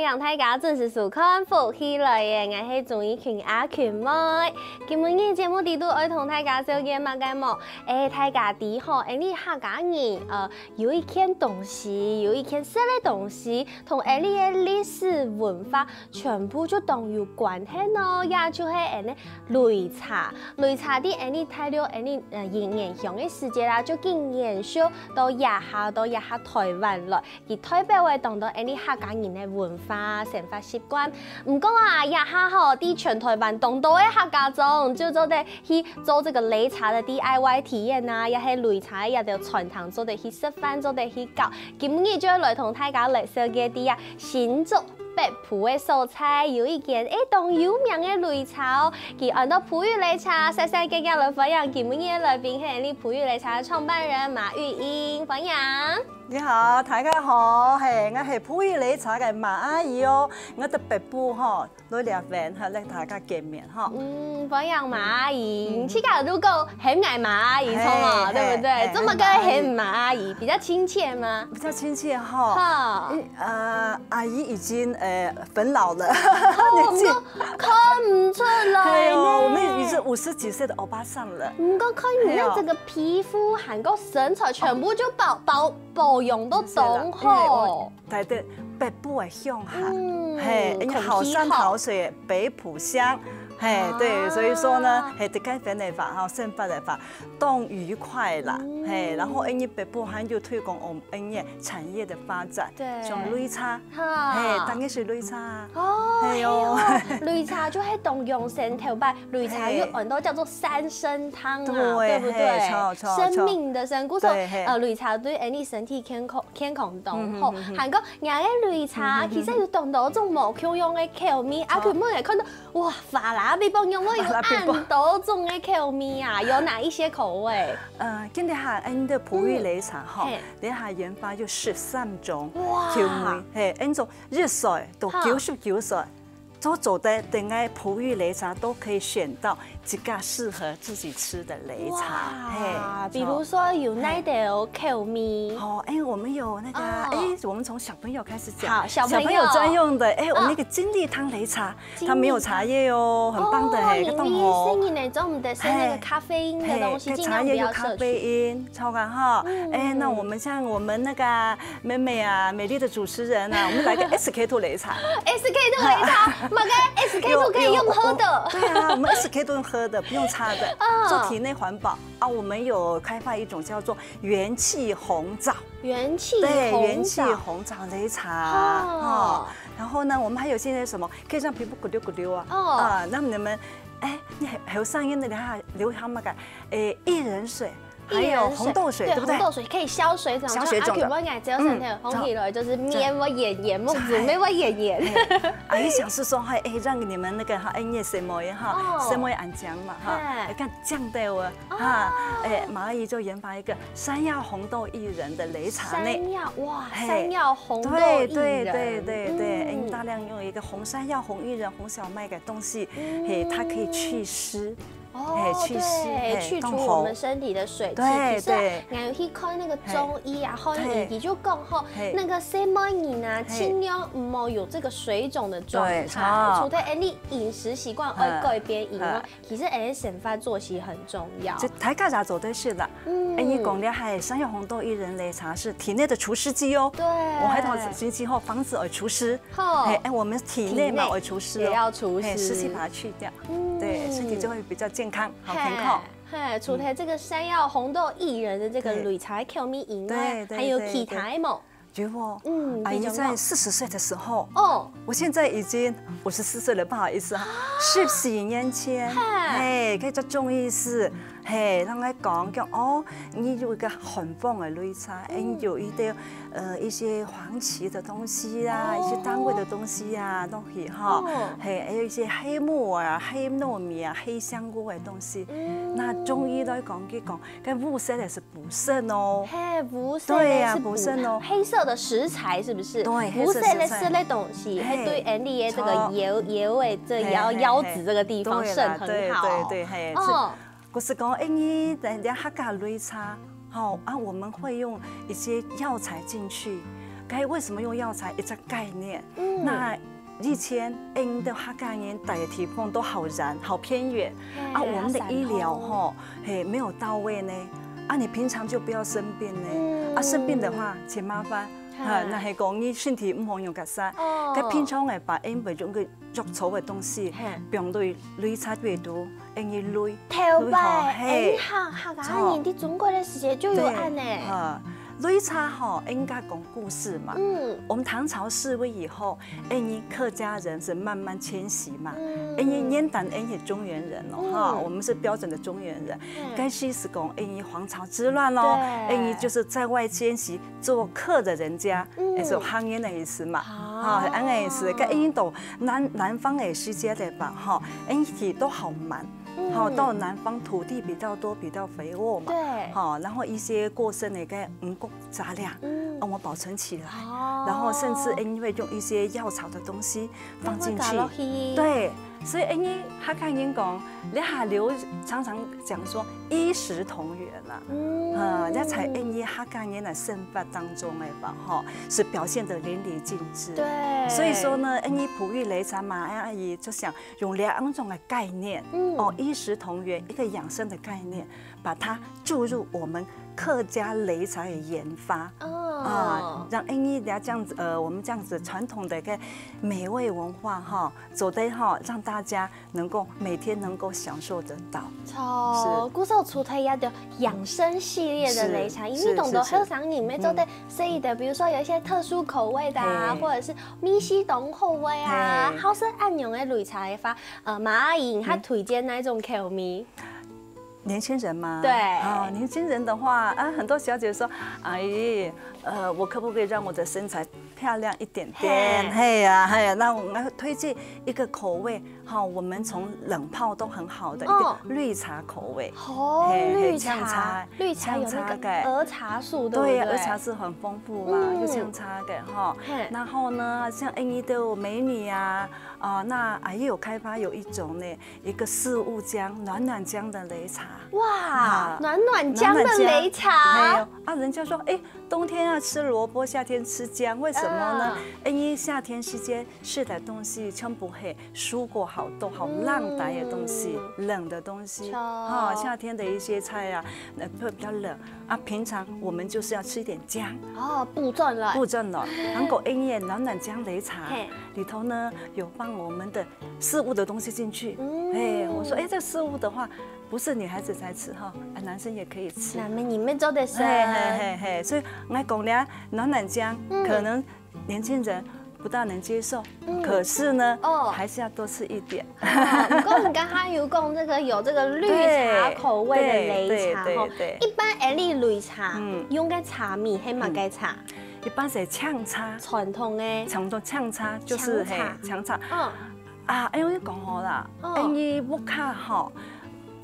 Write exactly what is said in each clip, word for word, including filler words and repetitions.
歡迎大家準時收看《福氣來了》，𠊎係鍾怡群阿群妹。今晡日節目裡肚愛同大家紹介麼个無？欸，大家知吼，𠊎俚客家人，呃，有一件東西，有一件食个東西，同𠊎俚个歷史文化全部就當有關係哦，也就係𠊎俚擂茶。擂茶在𠊎俚大陸，𠊎俚，呃，原，原鄉个時節啦，就緊延續到這下，到這下臺灣來。 佢代表个當多𠊎俚客家人个文化、生活習慣。毋過啊，這下吼，在全臺灣當多个客家庄，就做得去做這個擂茶个D I Y體驗啊，也係擂茶个這兜餐廳做得去食飯，做得去搞。今日就愛來同大家來紹介在啊新竹北埔个所在，有一間，欸，當有名个擂茶哦，佢安到璞玉擂茶，煞煞遽遽來歡迎今日个來賓，係𠊎俚璞玉擂茶个創辦人馬玉英，歡迎。 你好，大家好，嘿，𠊎係璞玉擂茶个馬阿姨哦，𠊎對北埔吼，來這片，哈，來大家見面哈。嗯，歡迎馬阿姨，嗯。自家都講喊𠊎馬阿姨，嘿，著無？嘿，對不對？嘿，這麼个喊馬阿姨，比較親切嗎？比較親切哈。哈。嗯，呃，阿姨已經，呃，很老了，哦，年紀。我們都看不出來呢。哎呦，我們已經是五十幾歲的歐巴桑了。毋過看你的這個皮膚，還有身材，全部就保，保 保養到當好。就是啦，因為我在這北埔个鄉下，嗯，嘿，因為好山好水，北埔鄉，嘿，對，哇。所以說呢，嘿，在該片个話，哈，生活个話，當愉快啦，嗯。嘿，然後因為北埔還有推廣我們產業的發展，對。像擂茶，哈。嘿，當然是擂茶，哦，嘿喲。哎喲，擂茶就係當養生頭擺，擂茶又很多叫做三生湯啊，嘿。對，對不對？嘿，著，著，著。生命的生，故所，對，嘿。呃，擂茶對𠊎俚身體健康 健康當好。嗯哼，嗯哼。還過，𠊎个擂茶，嗯哼，嗯哼。其實有當多種無共樣个口味，啊，著。佢每日看到，哇，法拉比棒用，會有恁多種个口味啊，有哪一些口味？呃，今日哈，𠊎俚个璞玉擂茶吼，嗯。嘿。這下研發有十三種口味，哇。嘿，𠊎俚從一歲到九十九歲， 都做得，等下璞玉擂茶都可以選到自家適合自己吃的擂茶。哇，嘿，比如說有哪兜口味？哦，哎，我們有那個，哦。哎，我們從小朋友開始講。好，小朋友。小朋友專用的，哎，我們那個精力湯擂茶，嗯。它沒有茶葉哦，很棒的，哦，嘿，你，你是你那種的，是那個咖啡因的東西，嘿，盡量不要攝取。嘿，茶葉有咖啡因， 著啊哈。嗯。哎，那我們像我們那個妹妹啊，美麗的主持人啊，我們來個S K two擂茶。S K two擂茶，麼个S K two可以用喝的。有，有，對啊，我們S K two用喝的，不用擦的，啊。做體內環保啊。我們有開發一種叫做元氣紅棗。元氣紅棗。對，元氣紅棗擂茶，哦。哦，然後呢，我們還有現在什麼，可以讓皮膚咕溜咕溜啊。哦。啊，那你們，哎，你還，還有上癮的，你還流行那個，哎，薏仁水。 還有紅豆水，薏仁水，對，對不對？紅豆水可以消水腫，消水腫的。像阿Q妹仔，只要身體有紅起來，嗯，紅起來就是面會圓圓，目珠眉會圓圓。哎，阿姨想是說，哎，哎，讓你們那個哈，哎，你也細妹哈，哦。細妹恁靚嘛哈，哎。哎，看靚到啊，哦。哈，哎，馬阿姨就研發一個山藥紅豆薏仁的擂茶呢。山藥，哇，嘿，山藥紅豆薏仁。對，對，對，對，對，嗯。哎，大量用一個紅山藥、紅薏仁、紅小麥的東西，嗯。嘿，它可以祛濕。 哦，哎，祛濕，對，哎，去除我們身體的水氣。對，其實啊，對。𠊎有去看那個中醫啊，嘿，後來醫生就講吼，嘿。那個細妹人啊，嘿。盡量毋好有這個水腫的狀態。對，著。除了𠊎俚飲食習慣愛改變以外，嗯。其實𠊎俚生活作息很重要。就大家也做得食啦。嗯。哎，你講了，嘿，山藥紅豆薏仁擂茶是體內的除濕劑哦。對。我還同時期後防止會除濕。 吼。嘿，哎，我們體內嘛，體內會除濕哦。也要除濕。嘿，濕氣把它去掉。嗯。對，身體就會比較健康，好健康。嘿，嘿，除了這個山藥紅豆薏仁的這個擂茶口味以外，對，對，還有其他無？對，對。有哦。嗯，阿姨在四十歲的時候，比較好。哦。我現在已經五十四歲了，不好意思哈。十四年前，嘿。嘿，可以做中醫師，嘿，同𠊎講，講，哦，你有一個漢方的擂茶，嗯。哎，有一點 呃，一些黃芪的東西啊，哦。一些當歸的東西啊，落去哈。哦。嘿，還有一些黑木耳啊、黑糯米啊、黑香菇的東西。嗯。那中醫來講，佢講，該烏色的係補腎哦。嘿，烏色的係補，對呀，補腎哦。黑色的食材是不是？對，黑色食材。烏色的食个東西，嘿，係對𠊎俚个這個腰，著。腰仔這腰，嘿，嘿，嘿。腰子這個地方腎很好。對啦，對，對，對，嘿，是。哦。 故所講，哎，你人家客家擂茶，吼，啊，我們會用一些藥材進去，哎，為什麼用藥材？一隻概念。嗯。那以前，哎，𠊎等客家人住个地方都好遠、好偏遠，啊，我們的醫療吼，嘿，沒有到位呢。啊，你平常就不要生病呢。嗯。啊，生病的話，真麻煩。哈，啊，若係講你身體毋好用个啥，哦。該平常个把𠊎等用个藥草个東西，嘿。放落擂茶底肚， 恁樣擂，頭擺，擂好，嘿。恁樣客，客家人在中國个時節就有恁呢。對，哈，擂茶吼，應該講故事嘛。嗯。我們唐朝示威以後，恁樣客家人是慢慢遷徙嘛。嗯。恁樣原本恁樣中原人哦，哈，嗯。我們是標準的中原人。嗯。該時是講，恁樣黃巢之亂咯，對。恁樣就是在外遷徙， 做客的人家，嗯。也是客人的意思嘛。啊。哈，恁樣个意思。該印度南，南方个世界的吧，哈，恁樣都好慢，嗯。哈，到南方土地比較多，比較肥沃嘛。對。哈，然後一些過剩的該五穀雜糧，嗯。啊，我保存起來，哦。然後甚至因為用一些藥草的東西放進去。放落去。對，所以因為客家人講，這下流，常常講說， 衣食同源啊。嗯。啊，這在𠊎等客家人个生活當中个吧，吼，是表現得淋漓盡致。對。所以說呢，𠊎等璞玉擂茶嘛，阿姨就想用兩種个概念，嗯。哦，衣食同源，一個養生的概念，把它注入我們客家擂茶的研發，哦。啊，讓𠊎等這樣子，呃，我們這樣子傳統的一個美味文化哈，做得哈，讓大家 能夠每天能夠享受得到。著，是。故所除忒這兜養生系列个擂茶，是，因為當多後生人乜做得，嗯。所以的，比如說有一些特殊口味的啊，嘿。或者是味緒當好个啊，嘿。好食恁樣个擂茶个話，呃，馬阿姨，你較推薦哪種口味？嗯。年輕人嗎？對。啊，年輕人的話，啊，很多小姐說，阿姨，呃，我可不可以讓我的身材漂亮一點點？嘿。嘿呀，嘿呀，那我們推薦一個口味， 好，我們從冷泡都很好的一個綠茶口味。哦。哦，嘿，嘿，綠茶，綠茶有那個兒茶素，對不對？對，兒茶素很豐富嘛，嗯。就香茶的哈。嘿。然後呢，像𠊎等个美女啊，啊，那還有開發有一種呢，一個四物薑、暖暖薑的擂茶。哇，啊，暖暖薑的擂茶。暖暖薑，嘿，啊，人家說，哎，冬天要吃蘿蔔，夏天吃薑，為什麼呢？嗯。因為夏天時間 食个東西全部係蔬果好多，好冷淡个東西，嗯。冷的東西。著。哈，夏天的一些菜啊，呃，會比較冷啊。平常我們就是要吃一點薑。哦，補轉來。補轉來。韓國音樂暖暖薑擂茶，嘿。裡頭呢，有放我們的四物的東西進去。嗯。哎，我說，哎，這四物的話，不是女孩子才吃哈，啊，男生也可以吃。男人也做得食。嘿，嘿，嘿，嘿，所以𠊎講咧，暖暖薑，嗯。可能 年輕人不大能接受，嗯。可是呢，哦。還是要多吃一點。哦，不過你剛剛有講這個，有這個綠茶口味的擂茶吼，對，對，對，對。一般𠊎等擂茶，嗯。用个茶米係麼个茶？嗯。一般係薔茶。傳統个。傳統薔茶就是，薔茶。嘿，薔茶。嗯。啊，哎喲，你講好啦，嗯。哎，你屋下吼，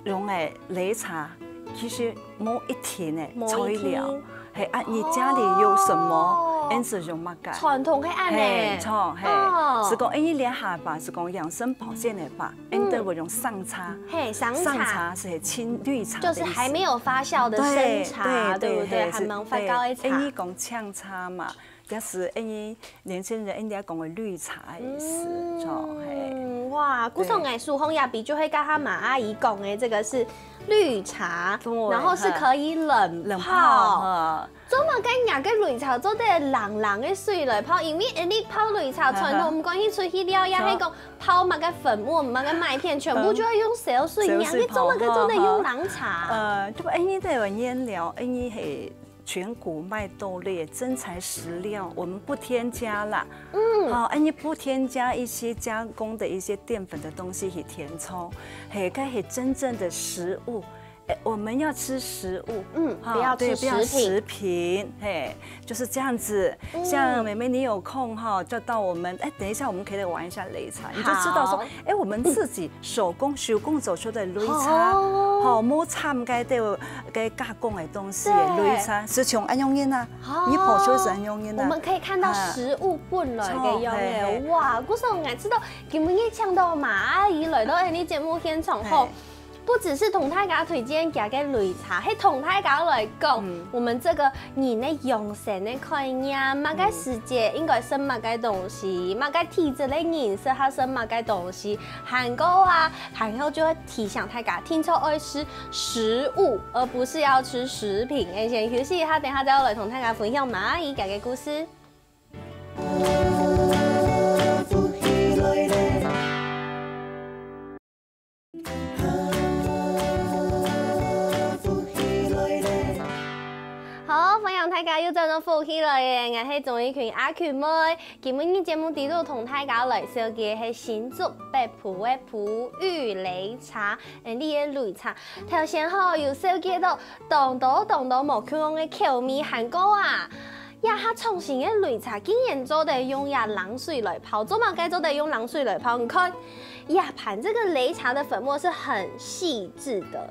用个擂茶，其實無一定个材料。無一定。嘿，啊，你家裡有什麼，哦。恁樣用麼个？傳統个恁呢。嘿，傳統，嘿。哦。係講，哎，你這下吧，係講養生保健个吧，嗯。恁樣會用生茶。嘿，生茶。生茶係青綠茶的意思。就是還沒有發酵的生茶，對，對，對不對？對，還吂發酵个茶。對，哎，你講薔茶嘛， 這係𠊎等年輕人𠊎等講个綠茶个意思，嗯，著，嘿。哇，故所𠊎手項這片就係頭下馬阿姨講个，這個是綠茶，對，然後是可以冷泡。冷泡，哈。做麼个若个擂茶做得冷冷个水來泡？因為𠊎等泡擂茶，傳統毋管係出去尞，也係講泡麼个粉末、麼个麥片，全部就愛用燒水，燒水泡，若个做麼个做得用冷茶？哈，哈。呃，就𠊎等个原料，𠊎等係 全穀麥豆類、真材實料，我們不添加啦。嗯。好，哎，你不添加一些加工的一些澱粉的東西去填充，嘿，該係真正的食物。哎，我們要吃食物，嗯，哈，不要吃食品。對，不要食品，嘿，就是這樣子。嗯。像妹妹你有空哈，就到我們，哎，等一下我們可以來玩一下擂茶，你就知道說，好。哎，我們自己手工、手工做出的擂茶，哦。好，無摻該兜个加工个東西个擂茶，對。係像恁樣个啊，哦。你泡出來係恁樣个啊。我們可以看到食物本來个樣子。哎。著，嘿，嘿。哇，故所𠊎知道今晡日請到馬阿姨來到𠊎等節目現場吼，嘿。不只是同大家推薦佢个擂茶，還同大家來講，嗯。我們這個人的養生的概念，麼个時節應該食麼个東西，嗯。麼个體質的人適合食麼个東西，還過啊，還有就會提醒大家，聽說愛吃食物，而不是要吃食品。欸，先休息一下，等下再來同大家分享馬阿姨佢个故事。 好，歡迎大家又轉到福氣來了，𠊎係鍾意群阿群妹。今晡日節目裡肚同大家來紹介係新竹北埔个埔玉擂茶，欸，這个擂茶，頭先吼有紹介到當多當多無共樣个口味還過啊。 這下創新个擂茶竟然做得用這冷水來泡，做麼个做得用冷水來泡？你看，這盤這個擂茶的粉末是很細緻的，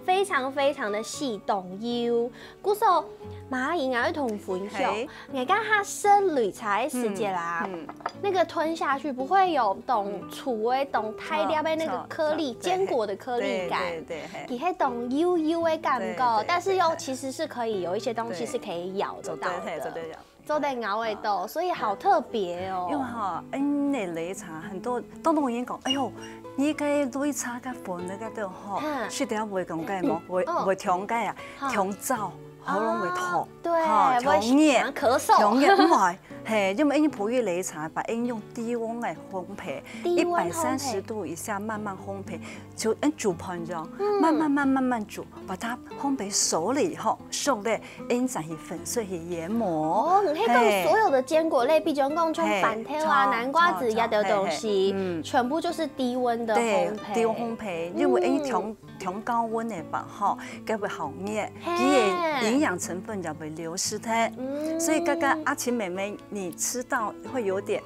非常非常的細，當幼。故所，馬阿姨愛同分享，嘿。𠊎這下食擂茶个時節啦，嗯，嗯。那個吞下去不會有當粗个、當大粒个那個顆粒，著，著，堅果的顆粒感。對，對，對，嘿。佢係當幼幼个感覺，對，對，但是又其實是可以有一些東西是可以咬得到的。對，對，對，對。 做得咬得到，所以好特別哦。因為吼，恁呢擂茶很多，當多人講，哎喲，你个擂茶个粉那個都吼，嗯。食了會講个無，會，哦。會嗆个啊，哈。嗆燥，喉嚨會痛，啊，對，吼，會嗆噎，想咳嗽。嗆噎，毋會，嘿，因為因為埔玉擂茶，把因用低溫來烘焙，低溫烘焙。一百三十度以下慢慢烘焙，就，嗯，煮盤這樣，嗯。慢慢慢慢慢煮，把它烘焙熟了以後，熟了，因再去粉碎去研磨。哦，你可以講嘿。所有的堅果類，比如講像嘿，番豆啊、著，南瓜子一樣的東西，著，著，嘿，嘿，嗯。全部就是低溫的烘焙。對，低溫烘焙，因為因為嗆，嗯。嗆高溫个吧，吼，該會好噎，嘿。佢个營養成分就會流失忒。嗯。所以剛剛阿琴妹妹，你吃到會有點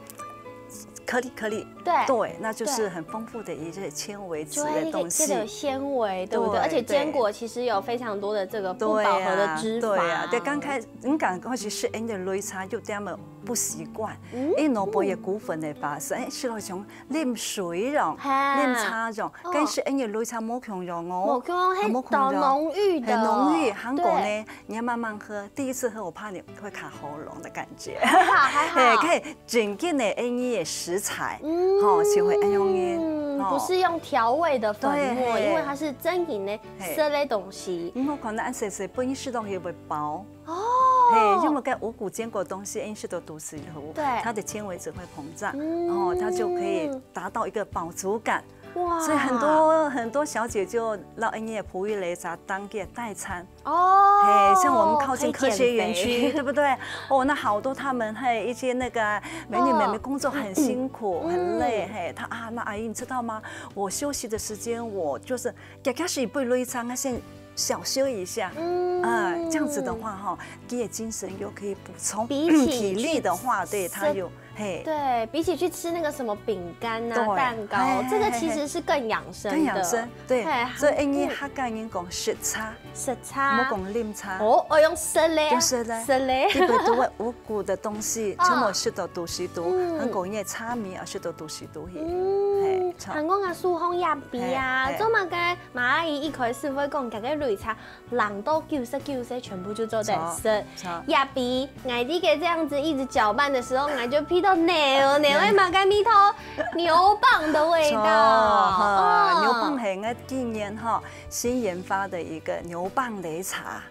顆粒顆粒，對。對，那就是很豐富的一些纖維質的東西。對，這個，這個有纖維，對不對？對，而且堅果其實有非常多的這個不飽和的脂肪。對啊，對啊，對，剛開，你剛開始食恁个擂茶有點仔不習慣，嗯。因為腦部也骨粉的吧，是，哎，食了像啉水一樣，哈。啉茶一樣，哦。但是恁个擂茶無共樣哦，無共樣，嘿，無共樣，當濃郁的哦。很濃郁，韓國呢，對。你要慢慢喝，第一次喝我怕你會卡喉嚨的感覺。還好，還好。嘿，可以 真緊个恁个食材，嗯，吼，就會恁樣个，吼。不是用調味的粉末，對，嘿。因為它是真緊个，嘿。食个東西。你莫看到恁細細，本身食落去會飽。哦。嘿，因為該五穀堅果東西，因為食到肚屎肚，對。它的纖維質會膨脹，嗯。然後它就可以達到一個飽足感。哇。所以很多，很多小姐就拿恁个埔玉擂茶當个代餐。 哦，嘿，像我們靠近科學園區，可以減肥。對不對？哦，那好多他們，嘿，一些那個美女妹妹工作很辛苦，哦。嗯。很累，嘿，她啊，那阿姨，你知道嗎？我休息的時間，我就是，假假使不累一餐，那先小休一下，嗯。啊，這樣子的話，哈，給你精神又可以補充，比起體力的話，對，她有 嘿。對，比起去吃那個什麼餅乾啊、對，蛋糕，嘿，嘿，這個其實是更養生的。嘿，嘿。更養生，對。嘿，所以，欸，你客家人講食茶，食茶。莫講啉茶。哦，哦，用食个。用食个。食个。特別多个五穀的東西，哦。全部食到肚屎肚，嗯。還講你个茶米也食到肚屎肚去。嗯，嘿，著。還講啊，手工壓扁啊，嘿，嘿。做麼个馬阿姨一開始會講，這個擂茶 冷到九十九歲全部就做得食。著，著。也比𠊎這個這樣子一直攪拌的時候，𠊎就鼻到牛，牛个麼个味道，牛蒡的味道。著，哈，哦。牛蒡係𠊎今年哈新研發的一個牛蒡擂茶，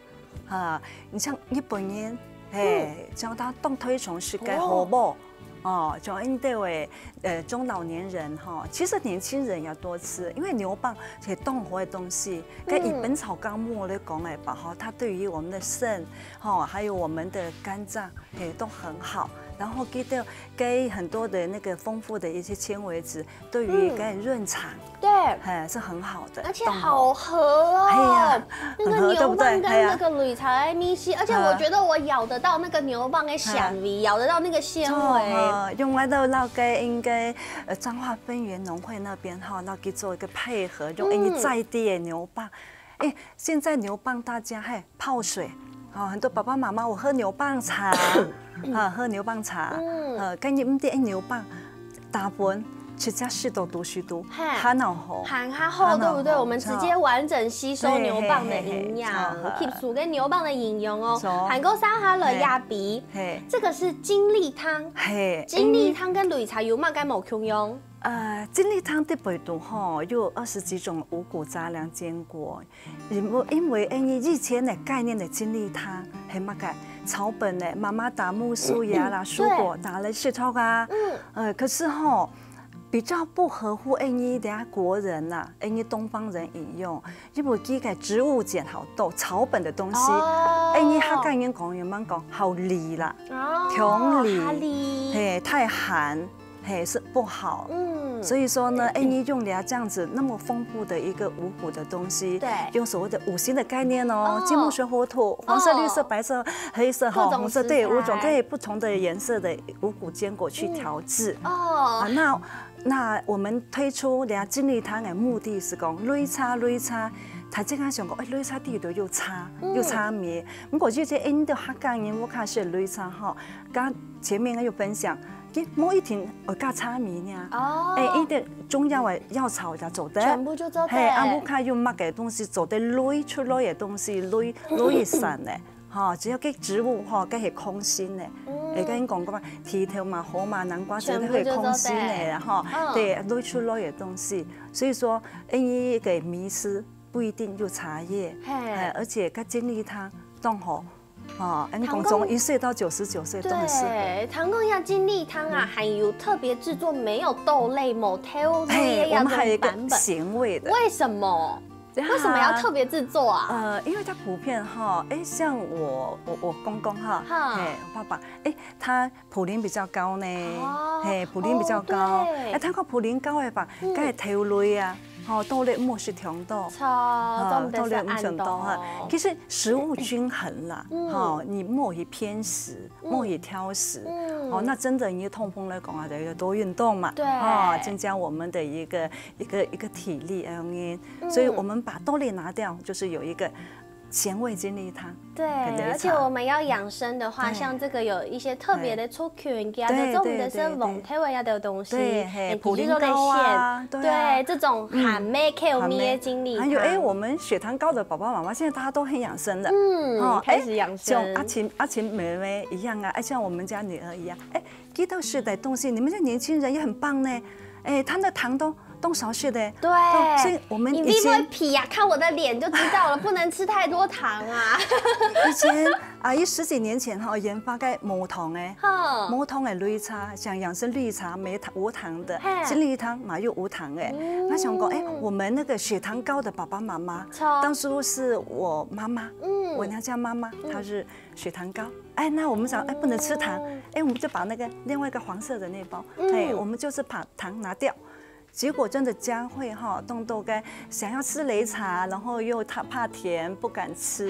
哈，你像日本人，嘿，嗯。像他當推崇食个荷包，哦。 哦，像恁兜个，呃，中老年人哈，其實年輕人要多吃，因為牛蒡係當好个東西，跟以嗯。本草綱目來講个吧，哈，它對於我們的腎，哈，還有我們的肝臟，嘿，都很好。然後給的，給很多的那個豐富的一些纖維質，對於嗯。該潤腸，對。嘿，是很好的，而且好喝哦。當好。哎呀，那個牛蒡跟那個擂茶的味緒，很合，對不對？哎呀。而且我覺得我咬得到那個牛蒡的纖維，嗯。咬得到那個纖維。著，哈，用來到那個應該，呃，彰化芬園農會那邊哈，那去做一個配合，用𠊎等在地的牛蒡。嗯。哎，現在牛蒡大家還泡水，哈，很多爸爸媽媽，我喝牛蒡茶，啊，喝牛蒡茶，嗯。呃，跟你們的牛蒡打粉，直接食到肚屎肚，還好，還較好，對不對？我們直接完整吸收牛蒡的營養，吸收个牛蒡的營養哦。還過燒下來呀，比，這個是精力湯，精力湯跟擂茶有麼个無共樣？呃，精力湯的背肚吼，有二十幾種五穀雜糧堅果，因為因為因為以前的概念的精力湯，係麼个草本的，媽媽打木梳芽啦，蔬果拿來食透啊。呃，可是吼，比較不合乎𠊎俚這國人呐，𠊎俚東方人飲用，因為佢个植物鹼好多，草本的東西，𠊎俚客家人講，有人講好膩啦，忒膩，嘿，太寒，嘿，是不好。嗯，所以說呢，𠊎俚用了這樣子那麼豐富的一個五穀的東西，對，用所謂的五行的概念哦，金木水火土，黃色、綠色、白色、黑色哈，紅色，對，五種可以不同的顏色的五穀堅果去調製。哦，啊，那那我們推出這精力湯的目的是講擂茶，擂茶，大家想講，哎，擂茶底肚有茶，有茶味。毋過其實𠊎俚客家人屋下食擂茶吼，剛前面有分享，佢無一定愛加茶味呢。哦，哎，一點中藥的藥草也做得，全部就做得。嘿，啊，屋下有麼个東西做得擂出來的東西，擂擂散的。 吼，只要該植物吼，該係抗性个。嗯，會跟你講過嘛，甜豆嘛、好嘛、南瓜之類係抗性个啦，吼，對，擂出來个東西。所以說，𠊎俚个迷思不一定有茶葉，嘿，而且該精力湯當好，哦，𠊎俚講從一歲到九十九歲都很適合。對，聽講這精力湯啊，還有特別製作沒有豆類、無豆類个版本。嘿，我們還有一個鹹味的。為什麼？ 為什麼要特別製作啊？呃，因為它普遍哈，哎，像我我我公公哈，嘿，爸爸，哎，他普林比較高呢，嘿，普林比較高，哎，他个普林高个話，該豆類啊，吼，豆類毋好食忒多，豆類毋好食忒多哈。其實食物均衡啦，哈，你莫去偏食，莫去挑食，哦，那真的你痛風來講啊，就要多運動嘛，對，啊，增加我們的一個 一個一個體力恁樣。所以我們把豆類拿掉，就是有一個鹹味精力湯。對，而且我們要養生的話，像這個有一些特別的族群，佢等做毋得食黃豆个這兜東西，對，嘿，普林高啊，對，這種鹹味、口味个精力湯。還有，哎，我們血糖高的爸爸媽媽，現在大家都很養生的，嗯，開始養生，像阿琴阿琴妹妹一樣啊，哎，像我們家女兒一樣，哎， 幾多食的東西，你們這年輕人也很棒呢。哎，他們的糖都都少食的。對，所以我們以前你會皮啊，看我的臉就知道了，不能吃太多糖啊。以前啊，一十幾年前哈，研發个無糖个，無糖个擂茶，像養生擂茶，沒糖無糖的，精力湯嘛又無糖个。他想講，哎，我們那個血糖高的爸爸媽媽，當初是我媽媽，我娘家媽媽，她是 血糖高。哎，那我們想，哎，不能吃糖，哎，我們就把那個另外一個黃色的那包，哎，我們就是把糖拿掉。結果真的佳慧哈，動到該想要吃擂茶，然後又怕怕甜，不敢吃，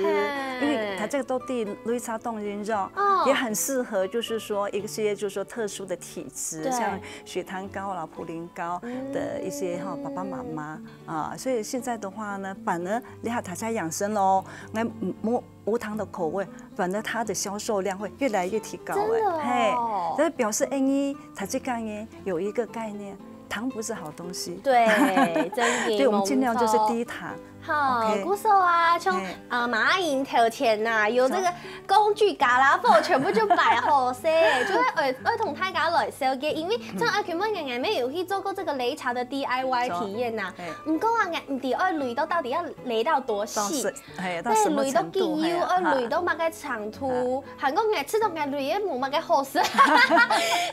因為它這個都對擂茶凍飲料，也很適合，就是說一些就是說特殊的體質，像血糖高啦、普林高的一些哈爸爸媽媽啊，所以現在的話呢，反而你看大家養生咯，那無 無糖的口味，反而它的銷售量會越來越提高。真的哦。嘿，這表示𠊎俚在這個呢有一個概念，糖不是好東西。對，真的，對，我們盡量就是低糖。好，故所啊，像啊馬英頭前呐，有這個工具、傢啦伙，全部就擺好勢，就會愛愛同大家來紹介，因為像阿群問𠊎，𠊎也有去做過這個擂茶的D I Y體驗呐。毋過啊，𠊎毋知愛擂到到底要擂到多細。 嘿，到什麼程度？對，擂到幾幼，愛擂到麼个程度，還過𠊎試著𠊎擂个無麼个好勢，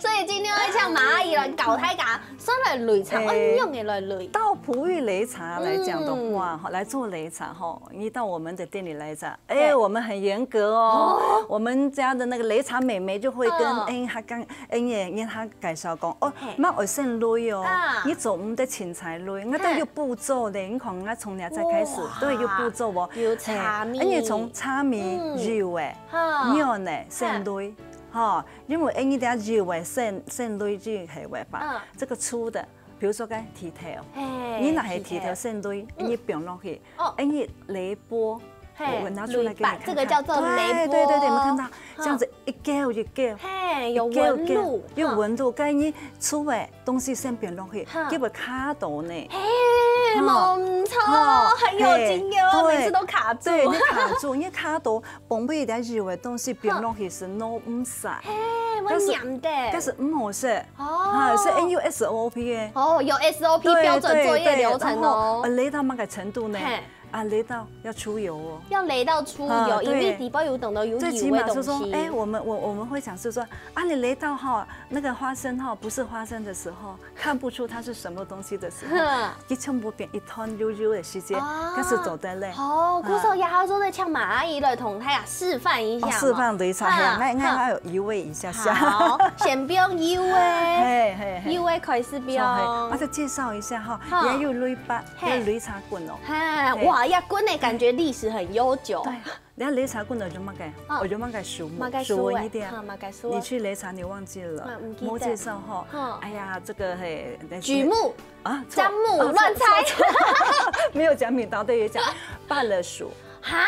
所以今天愛請馬阿姨來教大家，先來擂茶，愛仰仔來擂。到璞玉擂茶來講的話，哈，來做擂茶哈，你到我們的店裡來講，哎，我們很嚴格哦。我們家的那個擂茶妹妹就會跟，哎，她剛，哎，你你她介紹講，哦，莫愛先擂哦，你做毋得凊彩擂，𠊎兜有步驟的，你看𠊎 從這才開始，都有步驟哦。有茶米，而且從茶米、油誒、卵誒先擂，哈，因為𠊎俚這油誒先先擂就係會吧，這個粗的，比如說該甜豆，你若係甜豆先擂，你放落去，𠊎俚擂缽，嘿，我拿出来给你看看。这个叫做雷波。对，对，对，你们看到，这样子一勾一勾，嘿，有纹路，一勾一勾，有纹路，哈。跟你出的东西先变落去，哈。就会卡到呢。嘿，哈。没错，哈，很有经验哦，嘿，每次都卡住。对，你卡住，你卡到，旁边的有的东西变落去是弄唔散。嘿，会黏的。但是，但是唔好食，哦。啊，是N U S O P的。哦，有S O P对，标准作业流程哦。对，对，然后，呃，勒到那个程度呢，嘿。 啊，勒到要出油哦。要勒到出油，啊，对。因为底部有等到有油的东西。最起码是说，哎，我们，我，我们会想是说，啊，你勒到哈，那个花生哈，不是花生的时候，看不出它是什么东西的时候，哼。佢全部變一团油油的時間，哦。開始做得了。哦，啊。故所也好做得請馬阿姨來同大家示範一下嘛。哦，示範一下，哈，哎，哎，哈。哎，有移位一下下。好，先不用移位。嘿，嘿，嘿。移位開始不用。好，嘿，啊，再介绍一下哈，好。也有雷巴，嘿。也有擂茶棍哦。 哈，嘿。哇，要滚的感觉历史很悠久。对，人家擂茶棍的有么个，嗯。哦，有么个树木，么个树欸，树纹一点。哈，么个树啊。你去擂茶，你忘记了，啊，不记得。没介绍哈。嗯。哎呀，这个嘿，那是榉木，啊，错，樟木，哦，错，乱猜。错，错。没有讲米刀，对，也讲芭乐树。哈？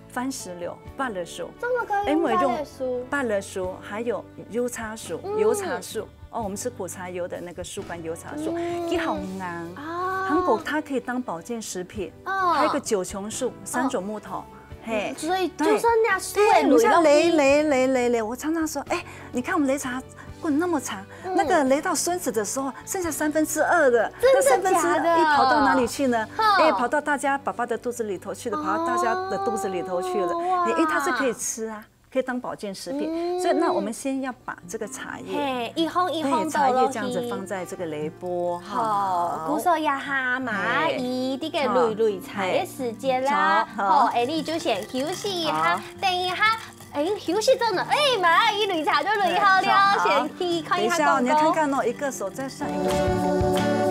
番石榴，芭乐树。这么高音芭乐树。因为用芭乐树，还有油茶树，嗯。油茶树。 哦，我们吃苦茶油的那个树干油茶树，嗯。佢好硬，啊。韩国它可以当保健食品，哦。还有一个九琼树，三种木头，哦。嘿，嗯，所以就算那树对，对，你像擂，也擂落去。擂，擂，擂，擂，我常常说，哎，你看我们擂茶棍那么长，嗯。那个擂到孙子的时候，剩下三分之二的，真的假的？那三分之一跑到哪里去呢？哦。哎，跑到大家爸爸的肚子里头去了，跑到大家的肚子里头去了。哦，哇。哎，因为它是可以吃啊。 可以当保健食品。嗯。所以那我们先要把这个茶叶，嘿，一方一方对，茶叶这样子倒落去。放在这个擂簸，好，好。故所一下嘛，嘿。一个擂擂茶的时间啦。好，好。好，哎，你就先休息一下，好。等一下，哎，休息之后呢，哎，马上擂茶就擂好了，对，好，好。先去看一下广告。等一下哦，你要看看哦，一个手在算，一个手在算。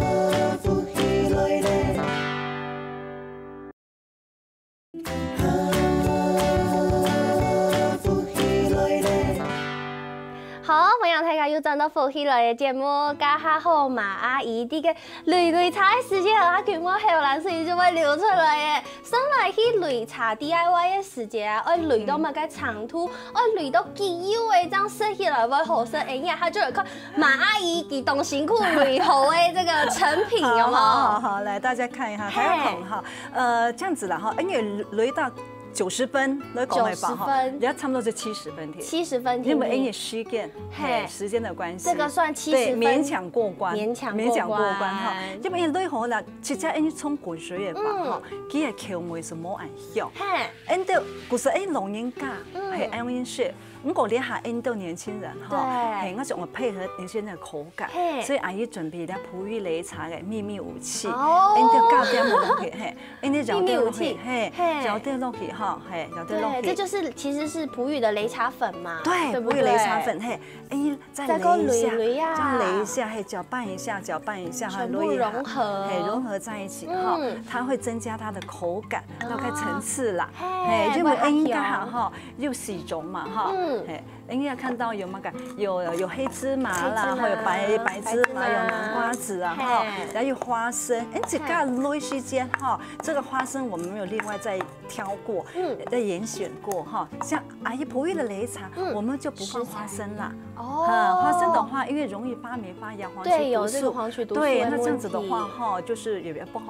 好，歡迎大家又轉到福氣來了節目，這下吼，馬阿姨這个擂擂茶个時間啊，全部口涎水就會流出來耶。上來去擂茶D I Y个時間啊，愛擂到麼个程度，愛擂到幾幼个，這樣食起來會好食。哎呀，佢就會看馬阿姨佢當辛苦擂好个這个成品，有無？好，好，好，來，大家看一下，嘿。大家捧哈。 呃，這樣子啦哈，因為擂到九十分，來講來吧哈，九十分。也差不多是七十分甜。七十分甜。因為因為時間，嘿。嘿，時間的關係，這个算七十分。對，勉強過關，勉強過關。勉強過關哈。因為擂好啦，其實因為沖滾水个吧哈，嗯。佢个口味是無恁香。嘿。因為故所因老人家，嗯。嘿，恁樣食， 毋過這下恁多年輕人哈，對。嘿，𠊎想要配合年輕人的口感，嘿。所以阿姨準備了璞玉擂茶个秘密武器，哦。恁多加點落去，嘿，恁多攪點落去，秘密武器，嘿，嘿。攪點落去哈，嘿，攪點落去。對，這就是，其實是璞玉的擂茶粉嘛，對，對不對？璞玉擂茶粉，嘿，哎，再再過擂一下，擂擂啊。這樣擂一下，嘿，攪拌一下，攪拌一下，哈，全部融合。擂一下，嘿，融合在一起哈，嗯。它會增加它的口感，啊。那個層次啦，嘿，嘿，因為恁樣哈， 又四種嘛，哈，嗯。嘿，應該看到有麼个，有，有黑芝麻啦，黑芝麻，還有白，白芝麻，白芝麻。有南瓜子啊，哈，嘿。還有花生。哎，這个擂時間哈，這个花生我們沒有另外再挑過，嗯。再揀選過哈。像阿姨璞玉的擂茶，嗯。我們就不放花生啦。哦。啊，花生的話，因為容易發黴發癢，黃曲毒素。對，有這個黃曲毒素的問題。對，那這樣子的話，哈，就是也比較不好，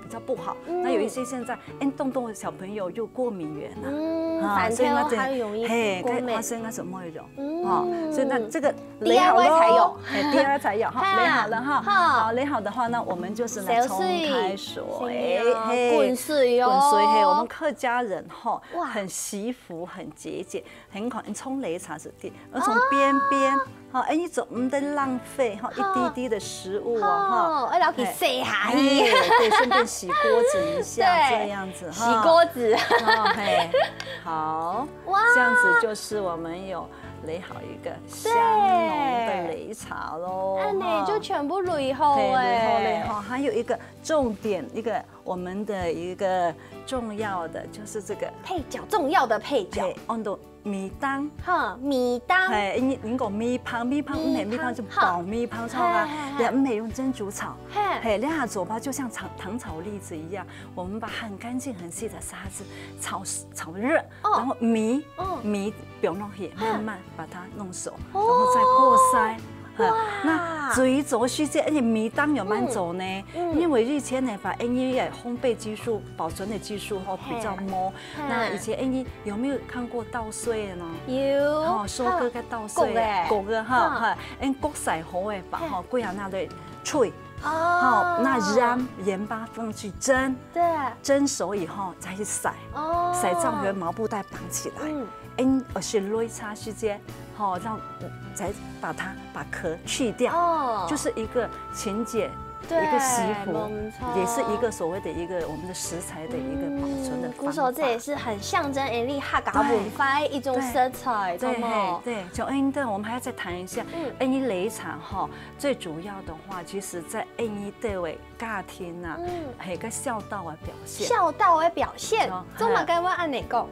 比較不好。嗯。那有一些現在，哎，動動小朋友又過敏源啊。嗯，啊，反正所以那這，還容易嘿，過敏。該花生那什麼一種，嗯。啊，所以那這個擂好咯，D I Y才有。嘿，D I Y才有哈，哈，擂好了哈。哈。好，擂好的話呢，我們就是來沖開水，小水，是啊，嘿，滾水哦。滾水，嘿，我們客家人哈，哇。很惜福，很節儉，很可能沖擂茶是第，呃，從邊邊，哦。哈，哎，你總毋得浪費哈，哈。一滴滴的食物啊，哈。哦，要給洗下去。哎，對，順便洗鍋子一下，對，這樣子哈。洗鍋子。哦，嘿，好，哇。這樣子就是我們有擂好一個香濃的擂茶咯，對。恁呢哈。就全部擂好，嘿，擂好嘞哈，還有一個重點，一個我們的一個重要的就是這個配角，重要的配角。嘿，溫度米當。哈，米當。嘿，你你講米芳，米芳毋係米芳，就爆米芳，知道嗎？嘿嘿嘿。也毋係用蒸煮炒。嘿。嘿，這下做法就像糖糖炒栗子一樣，我們把很乾淨、很細的沙子炒炒熱，哦。然後米，嗯。米放落去，慢慢把它弄熟，哦。然後再過篩。哇。那最早時節，而且米當有蠻早呢，嗯。因為以前呢，把因為烘焙技術、保存的技術吼比較慢。嘿。那以前，哎，你有沒有看過稻穗呢？有。哦，收割个稻穗啊，哈，穀个。穀个哈，嗯。哈，哎，穀曬好个吧，嘿。哈，歸下拿來炊。哦。哈，那鹽、鹽巴放去蒸，對。蒸熟以後再去曬，哦。曬燥以後毛布袋綁起來。嗯。哎，而且擂茶時間，哈，讓再把它把殼去掉，哦。就是一個勤儉 對，一個惜福，沒錯。也是一個所謂的一個我們的食材的一個保存的方法。嗯，故所這也是很象徵𠊎俚客家文化的一種色彩，對，對，對，對，就𠊎俚，我們還要再談一下，嗯。𠊎俚擂茶哈，最主要的話，其實在𠊎俚這位家庭啊，嗯。還有一個孝道的表現。孝道的表現，哦，做麼个會恁樣講？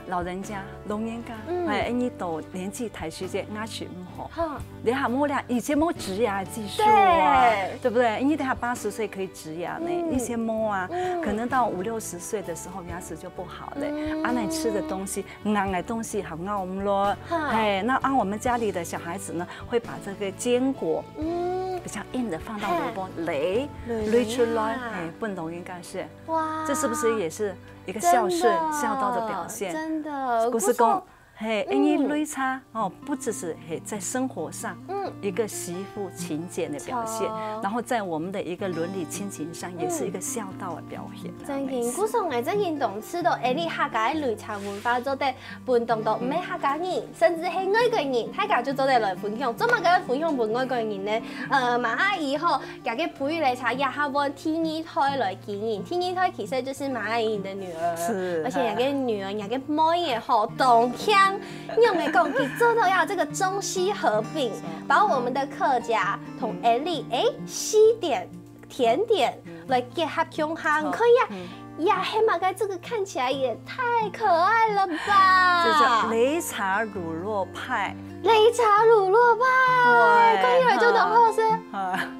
老人家，老人家，嗯。哎，你到年紀大時節，牙齒毋好。哈。你還無了，以前無植牙技術啊，對。對不對？你等下八十歲可以植牙呢，嗯。以前無啊，嗯。可能到五六十歲的時候，牙齒就不好了。嗯。啊，那你吃的東西，硬的東西還咬毋落。哈。哎，那啊，我們家裡的小孩子呢，會把這個堅果，嗯。比較硬的放到爐邊擂，擂，擂出來，擂啊。哎，分老人家食。哇。這是不是也是 一個孝順、真的，孝道的表現。真的，故所講，故所，嘿，嗯。因為擂茶哦，不只是嘿在生活上，嗯。一個惜福勤儉的表現，著。然後在我們的一個倫理親情上，也是一個孝道的表現啊。嗯。真經，沒錯。故所𠊎真經當知道，𠊎俚客家个擂茶文化做得分當多毋係客家人，甚至係外國人，大家就做得來分享。做麼个分享分外國人呢？呃，馬阿姨吼， 佢个璞玉擂茶也下換第二代來經營，第二代其實就是馬阿姨你的女兒，是。而且你个女兒，你个妹也好，當慶，你有沒有講，佢做到要這個中西合併，是。把我們的客家同𠊎俚，哎，西點、甜點來結合共下，嗯。可以啊。嗯。 呀，黑馬該這個看起來也太可愛了吧！這叫擂茶乳酪派。擂茶乳酪派，對，看起來就很好吃。啊，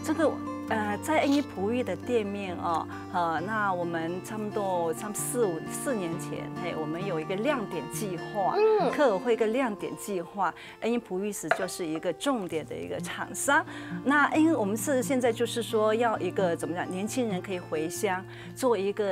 這個，呃，在𠊎俚璞玉的店面哦，呃，那我們差不多，差不多四五，四年前，嘿，我們有一個亮點計劃，嗯。客委會一個亮點計劃， 𠊎俚璞玉石就是一個重點的一個廠商。那因為我們是現在就是說要一個怎麼講，年輕人可以回鄉做一個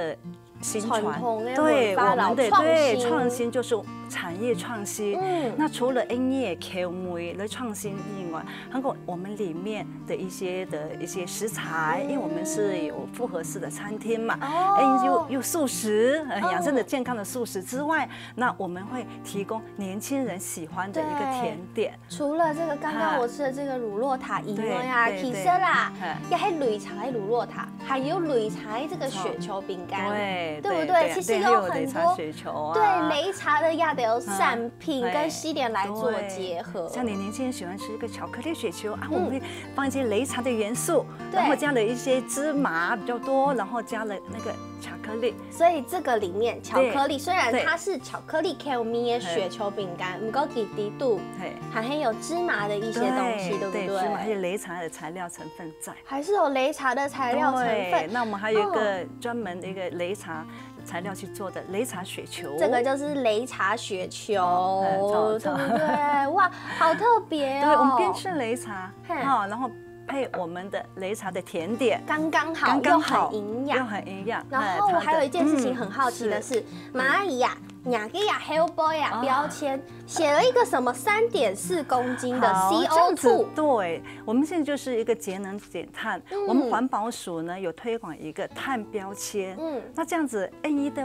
薪傳，傳統的對，文化，我們的，然後創新。對，創新就是產業創新。嗯。那除了𠊎俚个口味來創新以外，還有我們裡面的一些的一些食材，嗯。因為我們是有複合式的餐廳嘛，哦。哎，又，又素食，呃，哦。養生的健康的素食之外，那我們會提供年輕人喜歡的一個甜點。對。 除了這個剛剛我吃的這個乳酪塔以外啊，啊，對，其實啦，對，對，嗯。也係擂茶个乳酪塔，還有擂茶个這個雪球餅乾，對，對不對？對，對，其實有很多，對，還有擂茶雪球啊。對，擂茶个也都有產品跟西點來做結合。嗯，對，像你年輕人喜歡吃一個巧克力雪球啊，嗯。我們會放一些擂茶的元素，對。然後加了一些芝麻比較多，然後加了那個巧克力。 所以這個裡面巧克力，對，雖然它是巧克力口味个雪球餅乾，對。毋過佢裡肚，嘿。還很有芝麻的一些東西，對，對不對？對，芝麻，而且擂茶的材料成分在。還是有擂茶的材料成分。對，那我們還有一個專門的一個擂茶材料去做的擂茶雪球。哦。這個就是擂茶雪球，哦，嗯，超，超。對不對？哇，好特別哦。對，我們邊吃擂茶，嘿。哈，然後配我們的擂茶的甜點，剛剛好，剛剛好，又很營養。又很營養，然後我還有一件事情很好奇的是，哎，它的，嗯，是。馬阿姨啊，你个呀，後背啊，哦。標籤寫了一個什麼三點四公斤的好，這樣子，C O two。對，我們現在就是一個節能減碳，嗯。我們環保署呢有推廣一個碳標籤，嗯。那這樣子，哎，你的，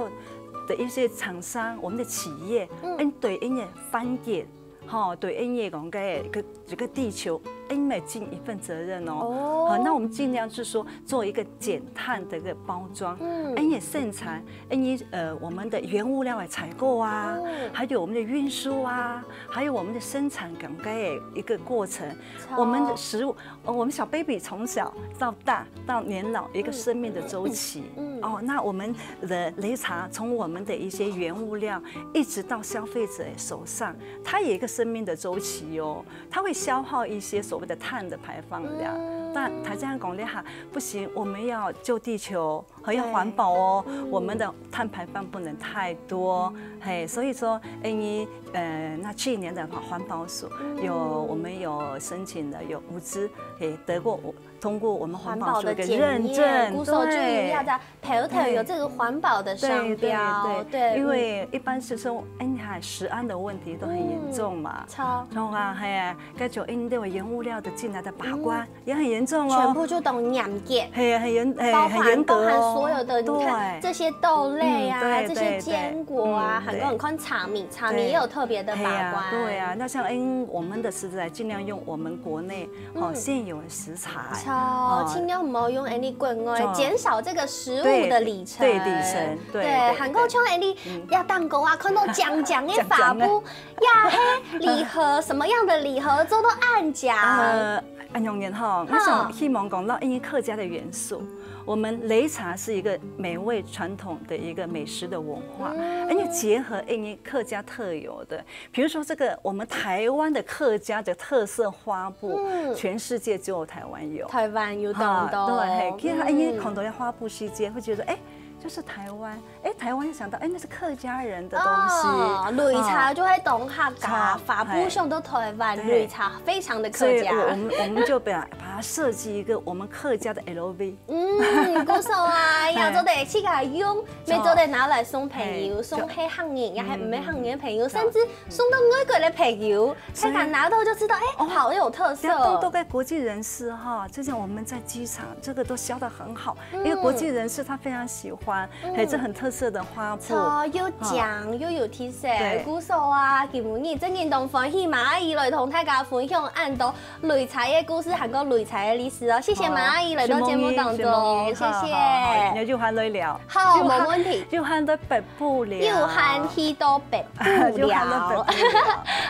的一些廠商，我們的企業，嗯。哎，對，因為環境 吼，對𠊎俚講个，个，這個地球，𫣆也盡一份責任哦。哦。好，那我們盡量是說做一個減碳的一個包裝。嗯。𫣆也生產，𫣆也，呃，我們的原物料的採購啊，嗯。還有我們的運輸啊，還有我們的生產整個一個過程。我們的食物，呃，我們小 baby 從小到大到年老一個生命的週期。嗯。哦，那我們的擂茶從我們的一些原物料，一直到消費者手上，它有一個生命的週期哦。 它會消耗一些所謂的碳的排放量。嗯。但大家講的哈，不行，我們要救地球，還要環保哦，對。嗯。我們的碳排放不能太多。嘿，所以說，因為，呃，那去年的話，環保署有，嗯。我們有申請的，有物資，嘿，得過，通過我們環保署的一個認證，環保的檢驗，故所就有要在 頭頭有這個環保的商標，對，對，對，對，因為一般是說，嗯。哎，你看食安的問題都很嚴重嘛。嗯，著。著啊，嘿，該就因為原物料的進來的把關，嗯。也很嚴重哦。全部就都嚴格。嘿，很嚴，嘿，包含，很嚴格哦。包含所有的，你看，對。這些豆類啊，嗯，對，這些堅果啊，對，對，嗯，還有你看茶米，茶米也有特別的把關。對。嘿啊，對啊，那像，哎，我們的食材盡量用我們國內 哦，嗯。現有的食材。著，哦。盡量毋好用恁呢國外，著。減少這個食物的里程。對，對，里程，對，對，對，還過像恁呢，嗯。要蛋糕啊，看到靚靚个花布，靚靚个。呀，嘿，禮盒，什麼樣的禮盒做到恁靚？呃，恁樣吼，哈。我想希望講到因為客家的元素，我們擂茶是一個美味傳統的一個美食的文化，嗯。而且結合因為客家特有的 比如說這個我們台灣的客家的特色花布，嗯。全世界只有台灣有。台灣有當多。哈，對，嘿，其實因為很多的花布世界會覺得，哎，就是台灣，哎，台灣又想到，哎，那是客家人的東西。哦，擂茶就會當客家，啊，花布上都台灣，嘿。擂茶非常的客家。所以我，我們，我們就把，把它設計一個我們客家的L V。 嗯，故所啊，嘿。也做得自家用，也做得拿來送朋友，嘿，送係客人，也係毋係客人个朋友，甚至送到外國个朋友，所以，大家拿到就知道，哎，哦，好有特色。不要動到个國際人士哈，就像我們在機場，這個都銷得很好，嗯。因為國際人士他非常喜歡，嗯。嘿，這很特色的花布。著，又靚，啊。又有特色。對。故所啊，今晡日真正當歡喜，馬阿姨來同大家分享恁多 擂茶个故事，還過擂茶个歷史哦。謝謝馬阿姨來到節目當中，好，承蒙你，承蒙你，謝謝。好，好，好，有閒來聊。好，有閒，無問題。有閒到北部聊。有閒去到北部聊。有閒到北部聊。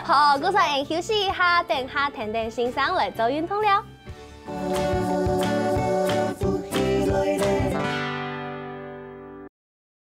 好，故所𫣆休息一下，等下天天先生來做運動了。